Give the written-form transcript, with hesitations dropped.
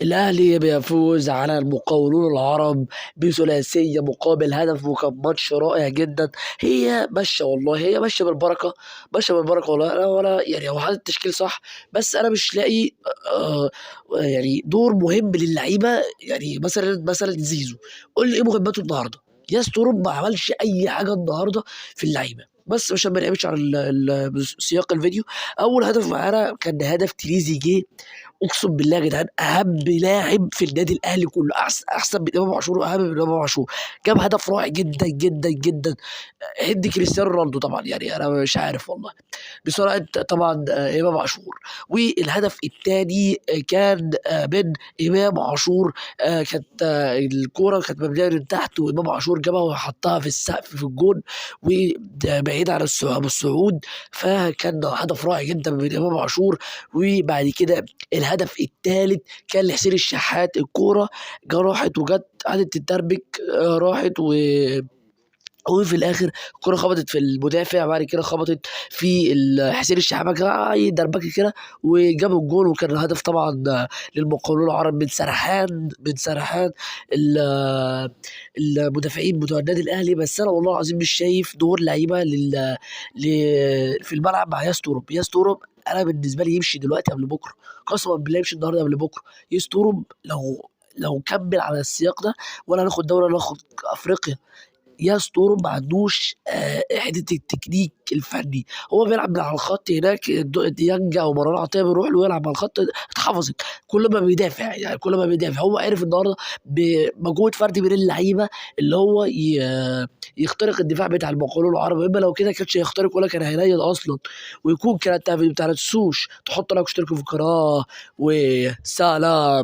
الاهلي بيفوز على المقاولون العرب بثلاثيه مقابل هدف، وكان ماتش رائع جدا. هي ماشية والله، هي ماشية بالبركة، ماشية بالبركة والله. انا ولا يعني هو حاطط التشكيل صح، بس انا مش لاقي يعني دور مهم للعيبة. يعني مثلا زيزو، قول لي ايه مهمته النهارده؟ ياس توروب ما عملش اي حاجة النهارده في اللعيبة. بس عشان ما نعملش على سياق الفيديو، اول هدف معانا كان هدف تريزيجيه. اقسم بالله يا جدعان اهم لاعب في النادي الاهلي كله، احسن من امام عاشور واهم من امام عاشور. جاب هدف رائع جدا جدا جدا، هدي كريستيانو رونالدو طبعا، يعني انا مش عارف والله بسرعة طبعا، امام عاشور. والهدف الثاني كان من امام عاشور، كانت الكورة كانت مبنية من تحت، وامام عاشور جابها وحطها في السقف في الجون وبعيد عن الصعود، فكان هدف رائع جدا من امام عاشور. وبعد كده الهدف الثالث كان لحسين الشحات، الكورة راحت وجت قعدت تتربك، راحت وفي الاخر الكره خبطت في المدافع، بعد كده خبطت في حسين الشحات، بعد كده اي دربكه كده وجابوا الجول. وكان الهدف طبعا للمقاولون العرب من سرحان، من سرحان المدافعين بتوع النادي الاهلي. بس انا والله العظيم مش شايف دور لعيبة في الملعب مع ياس توروب. ياس توروب انا بالنسبة لي يمشي دلوقتي قبل بكره، قسما بالله يمشي النهارده قبل بكره. ياس توروب لو كمل على السياق ده ولا هناخد دوري ولا هناخد افريقيا. ياس توروب ما عندوش حتة التكنيك الفني، هو بيلعب من على الخط هناك، ديانج او مروان عطية بيروح له يلعب على الخط، اتحفظت. كل ما بيدافع يعني، كل ما بيدافع هو عرف النهارده بمجهود فردي من اللعيبة اللي هو يخترق الدفاع بتاع المقاولون العرب، اما لو كده كانش هيخترق ولا كان هينيل اصلا. ويكون كان الفيديو بتاعنا، ما تنسوش تحطوا لايك واشتركوا في القناة، وسلام.